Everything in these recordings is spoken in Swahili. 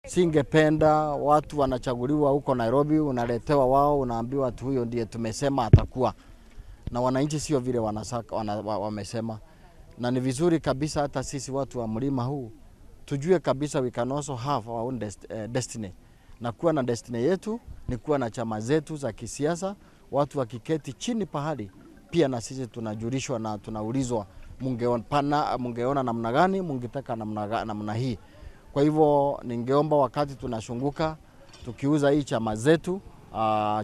Singependa watu wanachaguliwa huko Nairobi, unaletewa wao, unaambiwa tu huyo ndiye tumesema atakuwa, na wananchi sio vile wamesema. Na ni vizuri kabisa hata sisi watu wa mlima huu tujue kabisa we can also have our own destiny. Na kuwa na destiny yetu ni kuwa na chama zetu za kisiasa. Watu wakiketi chini pahali pia na sisi tunajulishwa na tunaulizwa, mungeona namna gani, mungetaka namna hii. Kwa hivyo ningeomba wakati tunashunguka tukiuza hii chama zetu,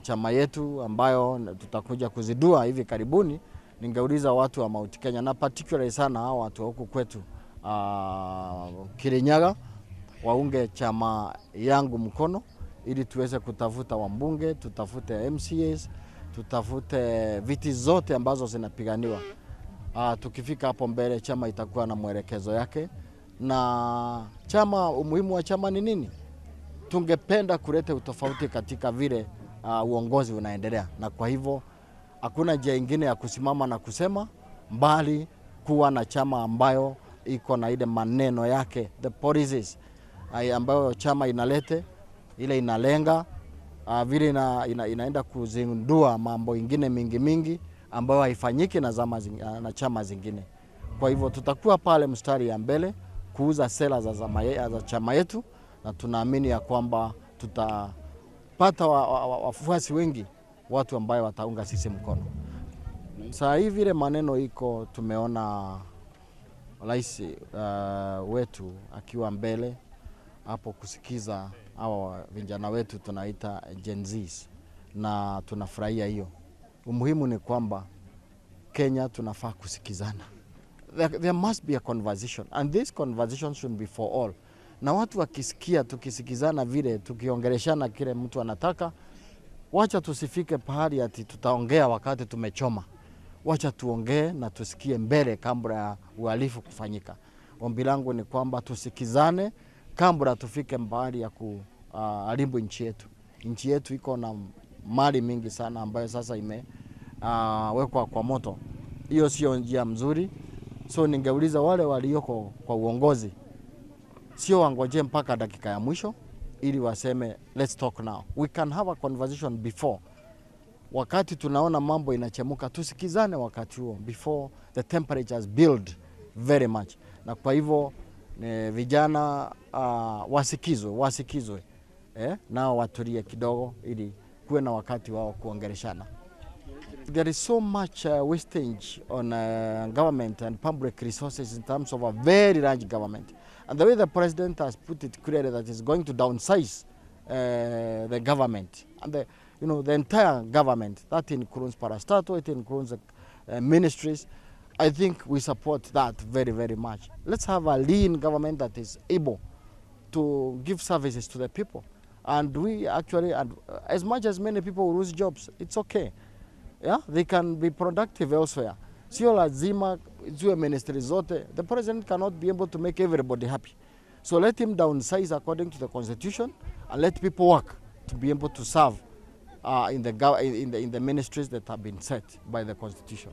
chama yetu ambayo tutakuja kuzidua hivi karibuni, ningeuliza watu wa Mount Kenya na particularly sana hao watu huku kwetu Kirinyaga waunge chama yangu mkono ili tuweze kutafuta wambunge, tutafute MCAs, tutafute viti zote ambazo zinapiganiwa. Tukifika hapo mbele chama itakuwa na mwelekezo yake. Na chama, umuhimu wa chama ni nini? Tungependa kuleta utofauti katika vile uongozi unaendelea, na kwa hivyo hakuna njia ingine ya kusimama na kusema mbali kuwa na chama ambayo iko na ile maneno yake, the policies ambayo chama inalete, ile inalenga vile inaenda kuzindua mambo ingine mingi mingi ambayo haifanyiki na chama zingine. Kwa hivyo tutakuwa pale mstari ya mbele kuuza sera za chama yetu, na tunaamini ya kwamba tutapata wafuasi wengi, watu ambayo wataunga sisi mkono. Saa hii vile maneno iko, tumeona rais wetu akiwa mbele hapo kusikiza hawa vijana wetu tunaita Gen Zs, na tunafurahia hiyo. Umuhimu ni kwamba Kenya tunafaa kusikizana. There must be a conversation, and this conversation should be for all. Na watu wakisikia, tukisikizana vile, tukiongeleshana kile mtu anataka, wacha tusifike pahali ati tutaongea wakati tumechoma. Wacha tuongee na tusikie mbele kabla ya uhalifu kufanyika. Ombi langu ni kwamba tusikizane kabla tufike mbali ya kuharibu nchi yetu. Nchi yetu iko na mali mingi sana ambayo sasa imewekwa kwa moto. Hiyo sio njia mzuri. So ningeuliza wale walioko kwa uongozi, sio wangoje mpaka dakika ya mwisho ili waseme let's talk now. We can have a conversation before. Wakati tunaona mambo inachemuka, tusikizane wakati huo before the temperatures build very much. Na kwa hivyo vijana wasikizwe nao watulie kidogo ili kuwe na wakati wao kuongeleshana. There is so much wastage on government and public resources in terms of a very large government. And the way the president has put it clearly that he's going to downsize the government and the entire government. That includes parastatal, it includes ministries. I think we support that very, very much. Let's have a lean government that is able to give services to the people. And we actually, and as much as many people lose jobs, it's okay. Yeah, they can be productive elsewhere. Sio lazima ziwe ministry zote. The president cannot be able to make everybody happy. So let him downsize according to the constitution and let people work to be able to serve in the ministries that have been set by the constitution.